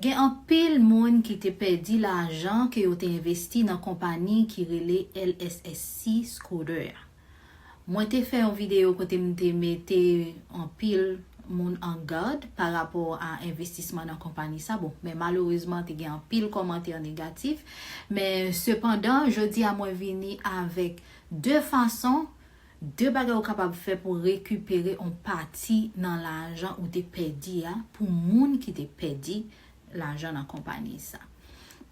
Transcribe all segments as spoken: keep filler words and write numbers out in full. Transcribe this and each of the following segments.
Gen anpil moun ki te pèdi lajan ke yo te envesti nan konpayi ki rele L S S C Scooter a. Mwen te fè yon videyo kote m te mete anpil moun an gad pa rapò a envestisman nan konpayi sa. Bon, men malerezman, te gen anpil kòmantè negatif. Men sepandan, jodi a mwen vini avèk de fason, de bagay ou kapab fè pou rekipere yon pati nan lajan ou te pèdi a pou moun ki te pèdi lajan nan konpayi sa.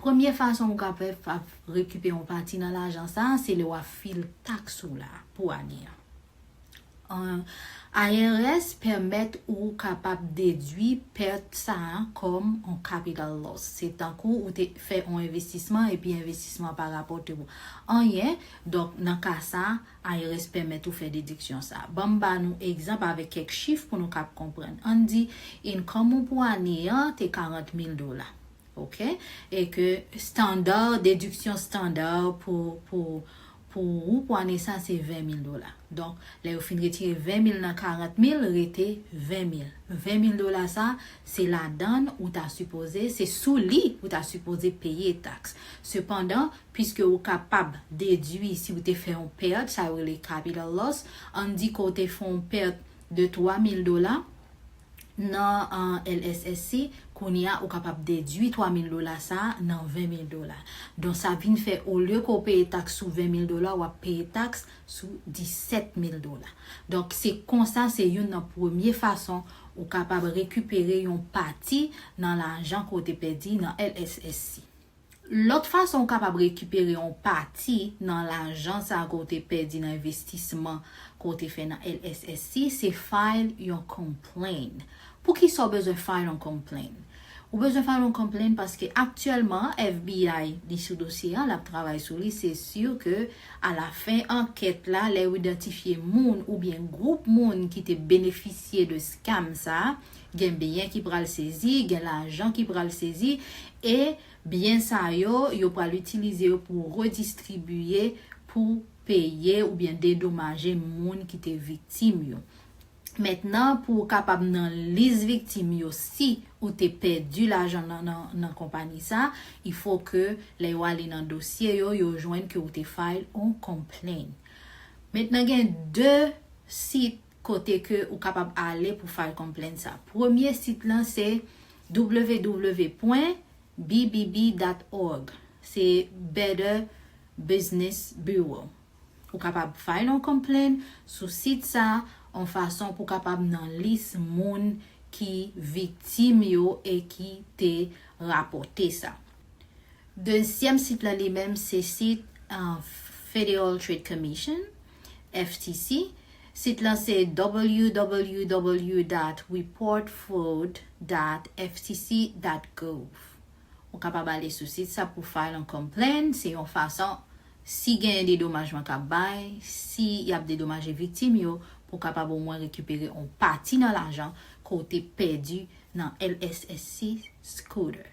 Premye fason ou kapab rekipere yon pati nan lajan sa, se lè w ap file taks ou la pou ane an. An, I R S pèmèt ou kapab dedui pèt sa a kòm yon capital loss. Se tankou ou te fè yon envestisman epi envestisman pa rapòte w anyen. Donk, nan ka sa, I R S pèmèt ou fè dediksyon sa. Ban m ba nou egzanp avèk kèk chif pou nou kab konprann. Ann di, income ou pou ane an te karant mil dola. Oke? E ke estanda, dediksyon estanda pou, pou, pou ou pou ane sa, se ven mil dola. Donk, lè yo fin retire ven mil nan karant mil, rete ven mil. Ven mil dola sa, se ladan ou ta sipoze, se sou li ou ta sipoze peye taks. Sepandan, piske ou kapab dedui si ou te fè yon pèt, sa yo rele capital loss, ann di ke ou te fè yon pèt de twa mil dola nan, an, L S S C, kounye a ou kapab dedui twa mil dola sa a nan ven mil dola. Donk, sa vin fè, olye ke w peye taks sou ven mil dola, w ap peye taks sou disèt mil dola. Donk, se konsa, se youn nan premye fason ou kapab rekipere yon pati nan lajan ke w te pèdi nan L S S C. Lòt fason ou kapab rekipere yon pati nan lajan sa a ke w te pèdi nan envestisman ke w te fè nan L S S C, se file yon complaint. Poukisa w bezwen file yon complaint? Ou bezwen file yon complaint paske aktyèlman F B I li sou dosye a, l ap travay sou li, se si ke alafen ankèt la, lè yo idantifye moun oubyen gwoup moun ki te benefisye de scam sa a, gen byen ki pral sezi, gen lajan ki pral sezi, e byen sa yo, yo pral itilize yo pou redistribiye, pou peye oubyen dedomaje moun ki te viktim yo. Mentnan, pou w kapab nan lis viktim yo, si ou te pèdi lajan nan, nan, nan konpayi sa, il faut que lè yo ale nan dosye yo, yo jwenn ke ou te file on complaint. Mentnan, gen de sit kote ke ou kapab ale pou file complaint sa. Premye sit lan se w w w pwen b b b dot org. Se Better Business Bureau. Ou kapab file yon complaint sou sit sa, yon fason pou kapab nan lis moun ki viktim yo e ki te rapòte sa. Dezyèm sit la li menm se sit, uh, Federal Trade Commission, F T C. Sit lan se w w w dot report fraud dot f t c dot gov. Ou kapab ale sou sit sa pou file yon complaint. Se yon fason, si gen dedomajman k ap bay, si y ap dedomaje viktim yo, pou kapab omwen rekipere yon pati nan lajan ke w te pèdi nan L S S C Scooter.